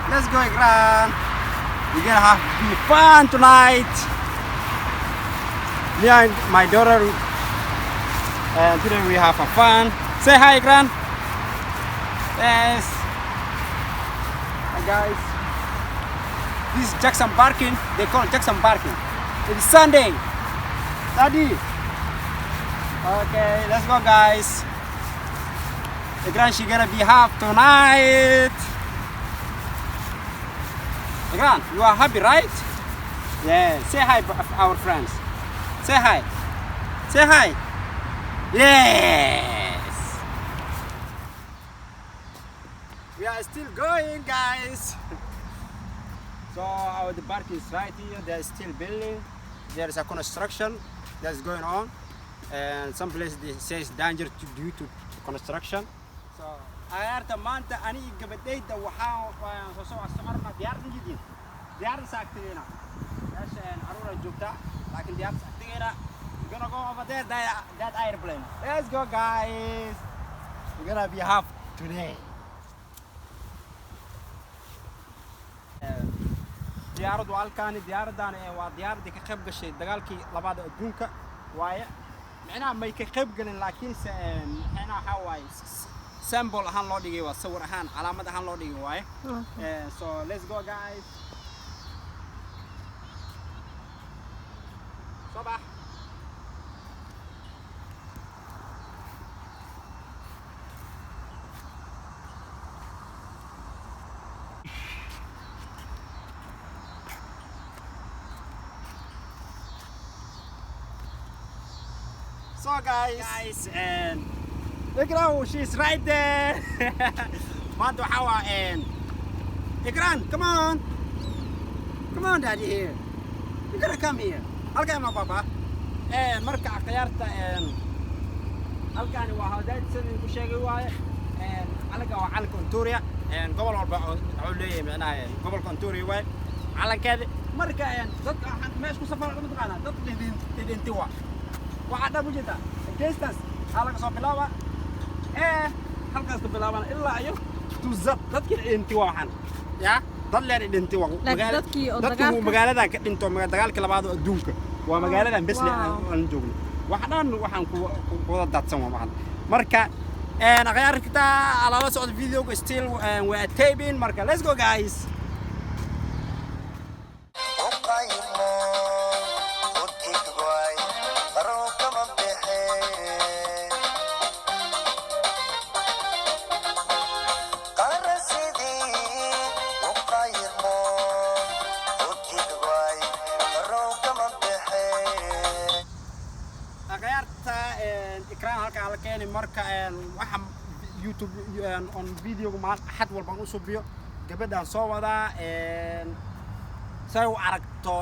Let's go, Ikran. We're gonna have be fun tonight. Me and my daughter, and today we have a fun. Say hi, Ikran. Yes. Hi, guys. This is Jackson Parking. They call it Jackson Parking. It's Sunday. Daddy. Okay, let's go, guys. Ikran, she gonna be happy tonight. Ikran, you are happy, right? Yeah. Say hi, our friends. Say hi. Say hi. Yes. We are still going, guys. So our the park is right here. There is still building. There is a construction that's going on, and some places they says danger to, due to construction. So akhyaarta, maanta aniga gabadhayda waxaan soo soconaa diyaaradan jidin diyaarada saagtageyna meesha caruura joogtaa, laakiin diyaarada saagtageyna. We're gonna go over there, that airplane. Let's go, guys. We're gonna be happy today. Diyaaraddu halkaani diyaaraddan waa diyaaradii ka qayb gashay dagaalkii labaad ee adduunka waaye. Micnaha may ka qayb gelin, laakiinse micnaha waxaa waaye symbol ahaan loo dhigay, waa sawir ahaan, calaamad ahaan loo dhigay waaye. So let's go, guys. Soo bax. So guys, and look at how she's right there. Maanta waxaa waa and Ikran, come on. Come on, daddy here. You gotta come here. Halkaan ma baba. Marka akhyaarta, halkaani waa hadaad sidii ku sheegay waaye. Calanka waa calanka Ontario. Gobol walba wuxuu leeyahay micnaha gobolka Ontario waaye calankeeda. Marka dadka waxaan meesha ku safar ma taqaanaa, dad dhidhinti waa. Waxaa dhan u jeedaa geestaas waxaa laga soo bilaaba halkaas ka bilaabana ilaa iyo tuzad dadkii dhinti waa waxaan ya dad leer dhinti waa. Laakiin dadkii oo dadkii dagaalka- magaaladan ka dhinto dagaalkii labaad oo adduunka waa magaaladan bes le aan joogno. Waxa dhan waxaan ku ku wada daadsan waa waxaan. Marka akhyaarta, alala socda videoga. Still we are taping. Marka let's go, guys. Uqaymo udkidgoay qarow kama bixin qarasidii uqaymo udkidgoay qarow kama bixin. Akhyaarta, Ikraan halkaa la keenay. Marka waxa YouTube on videoga maal axad walbaan u subiyo gabadhaan soo wadaa say u aragto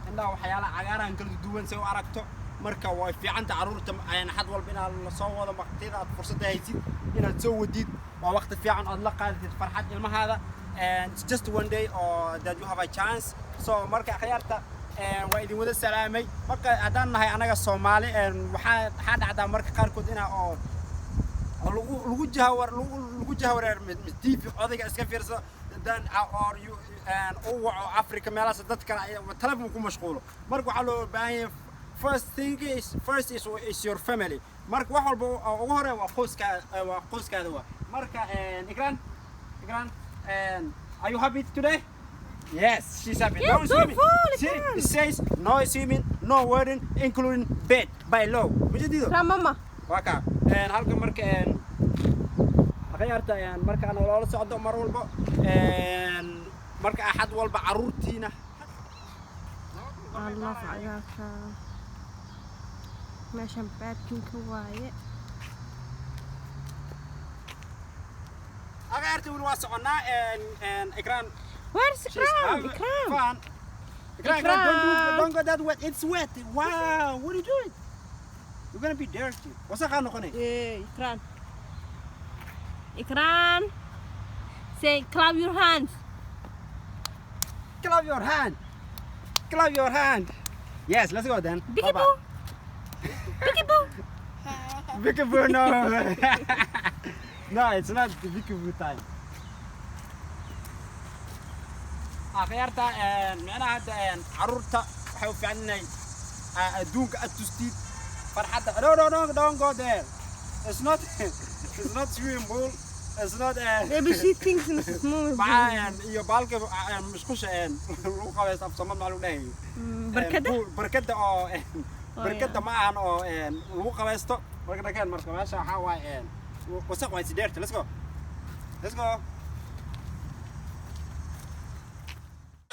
indhaha waxyaalaha cagaarahan kala duwan say u aragto. Marka way fiicanta carruurta axad walba inaad la soo wado. Waqtiyada aad fursadda haysid inaad soo wadid waa waqti fiican aad la qaadatid farxad ilmahaada, and it's just one day or that you have a chance. So marka akhyaarta, waa idin wada salaamay. Marka haddaan nahay anaga Soomaali, waxaa dhacdaa marka qaarkood inaa oo lagu jahawareer mid TV odayga iska fiirsado dan or you and u waco Africa meelahaas dad kale ay telephone ku mashquulo. Marka waxaa loo baahan yahay, first thing is first is your family. Marka wax walba oo ugu horeeya waa qoyska, waa qoyskaada waa. Marka Ikran, Ikran, are you happy today? Yes, she's happy. Yes, No don't swimming. fall, See, Ikran. it says no swimming, no wading, including bed by law. Mujeedido? Ikran, mama. Waa kaa. Halka marka akhyaarta, marka aan loola socdo mar walba, marka axad walba caruurtiina. I love cagaarka. Meeshan parkingka waaye. Akhyaarta, weli waa soconaa. Ikraan. Where's She's Ikram? having Ikram. fun. Ikram, Ikram, don't, do, Ikram. don't go that wet. It's wet. Wow, what are you doing? You're gonna be dirty. Wasaqaa noqonay. Yeah, Ikran. Ikran. Say, clap your hands. Clap your hand. Clap your hand. Yes, let's go then. Peekaboo. Peekaboo. Peekaboo, no. No, it's not the peekaboo time. Akhyaarta, micnaha hadda caruurta waxay u fiican inay adduunka aad tustid farxadda. No, no, no, don't go there. It's not swimming pool. It's not Maybe she thinks it's a small. Maxaa iyo baalka musqusha lagu qabaysto, af Soomaali maxaa lagu dhahayo? Barkada? Barkada oo Oh, barkada ma ahan oo lagu qabaysto. Marka dhakeen, marka meesha waxaa waaye wasaq waa sideerta. Let's go, let's go.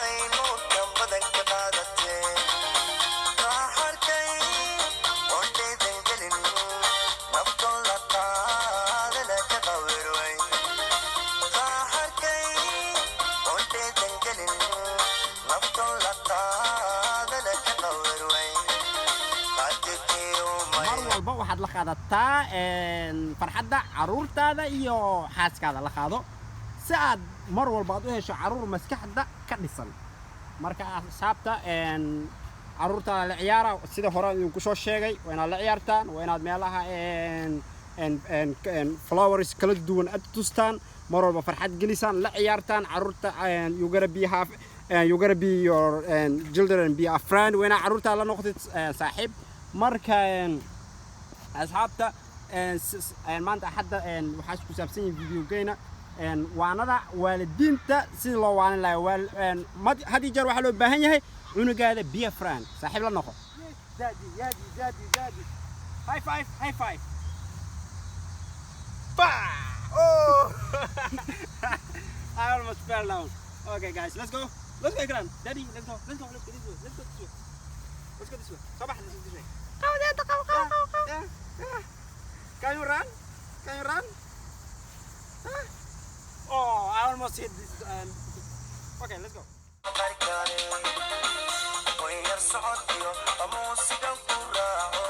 Nuurkan badanka qaadatee raaxarkay ondhaydan gelin nafton la qaadana ka qawirway raaxarkay ondhaydan gelin nafton la qaadana ka qawirway. Mar walba waxaad la qaadataa farxadda caruurtaada iyo xaaskaada la qaado, si aad mar walba aad u hesho caruur maskaxda ka dhisan. Marka asxaabta, caruurtaada la ciyaara. Sida hore idinku soo sheegay, waa inaad la ciyaartaan, waa inaad meelaha flowers kala duwan aad tustaan, mar walba farxad gelisaan, la ciyaartaan caruurta. You gotta be have you gotta be your children, be a friend. Waa inaad caruurtaada la noqotid saaxiib. Marka asxaabta, maanta Axadda waxaa ku saabsan yihiin videogeyna waanada waalidiinta, sidii loo waanin lahaa. Had iyo jeer waxaa loo baahan yahay cunugaada be a friend, saaxiib la noqo. Daddy, daddy, daddy, daddy. High five, high five. Bah! Oh! I almost fell down. Okay, guys, let's go. Let's go, Ikram. Daddy, let's go. Let's go. Let's go this way. Let's go this way. Let's go this way. Sabah, let's go this way. Yeah. Can you run? Can you run? Huh? Oh, I almost hit this. Okay, let's go. Wayar socodkiyo amuusigan ku raaco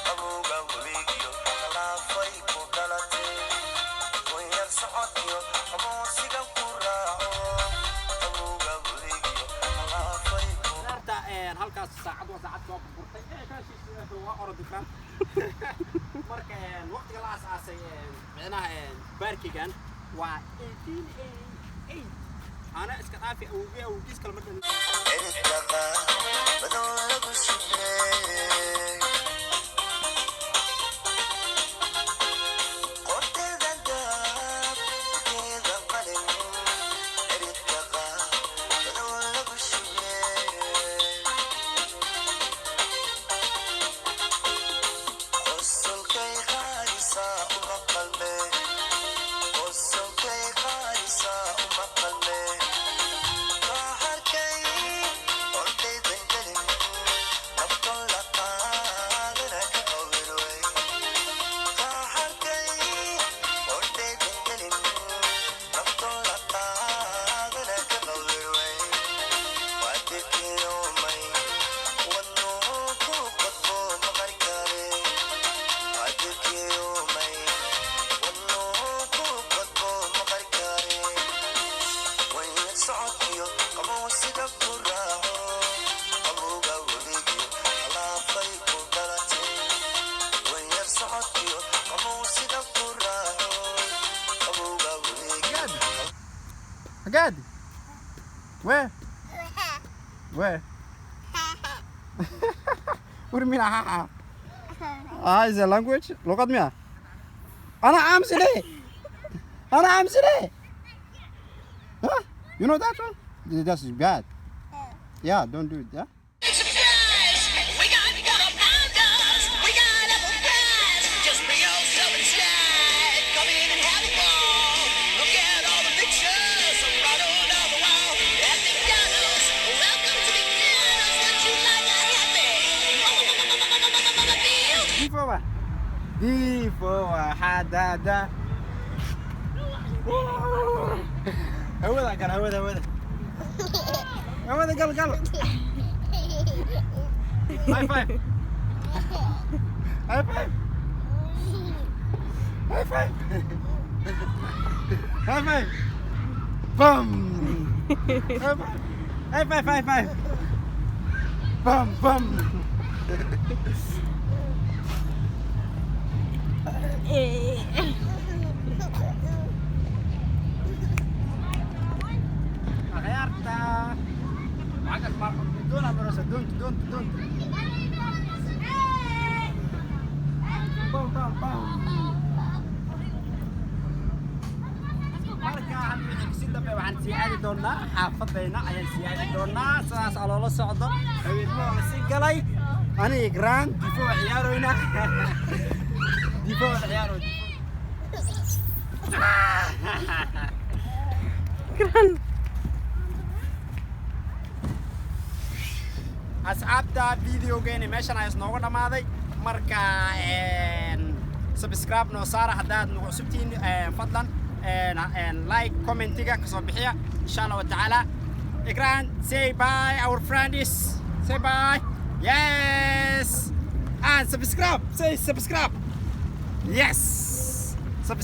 qabowga webigiyo laafay ku dhalatay wayar socodkiyo amuusigan ku raaco qabowga webigiyo laafay ku Horta halkaas saacad waa saacad soo burburtay. Ee kaashiis waa orodi karaan. Marka waqtiga la aasaasay micnaha baarkigan waa 1888. Ana iska dhaafi awowgay, awowgiis kale ma dhalin. Ciribtaqa madow lagu shubee qorteeda daab geeda qalin ciribtaqa madow lagu shubee qosolkay qaadisaa uma qalme qosolkay qaadisaa uma qalme raaxarkay ordaydan gelin nafton la qaadana ka qawirway raaxarkay ordaydan gelin nafton la qaadana ka qawirway wadirkiyoomay wadnuu ku qodbo maqarkale wadirkiyoomay wadnuu ku qodbo maqarkale wayar socodkiyo qabowsiga ku raaco qabowga webigiyo alaafay ku dhalatay wayar socodkiyo qabowsiga ku raaco qabowga webigiyo. Gad. Where? Where? What do you mean? Ah, ah, is a language? Luqad miya? أنا عامسلي. أنا عامسلي. Huh? You know that one? That's bad. Yeah, don't do it. Yeah. Surprise! We got quarter pounders! We got apple pies! Just bring yourself inside! Come in and have a ball! Look at all the pictures right on the wall at McDonald's! Welcome to McDonald's! Would you like a happy meal? D for what? D for hadada. Hawada gal, hawada, hawada. Hawada gal, gal. High five. High five. High five. High five. Bum. High five. High five, high five. Bum, bum. Akhyaarta. Xaggaas ma doonaa maraysa, doonta, doonta, doonta. Bam, bam, bam. Marka hadda wixii kasii dambe waxaan sii aadi doonaa xaafadayna ayaan sii aadi doonaa. Sidaas aa loola socdo. Haweenimo waa lasii galay. Aniga Ikraan difo waa ciyaaroynaa, difo waa ciyaaro. Ikraan. Asxaabta, videogeeni meeshan ayaa isnooga dhammaaday. Marka subscribe noo saara haddaad nagu cusubtihiin. Fadlan like, commentiga kasoo bixiya, insha Allahu tacaala. Ikraan, say bye, our friends, say bye. Yes, and subscribe, say subscribe. Yes.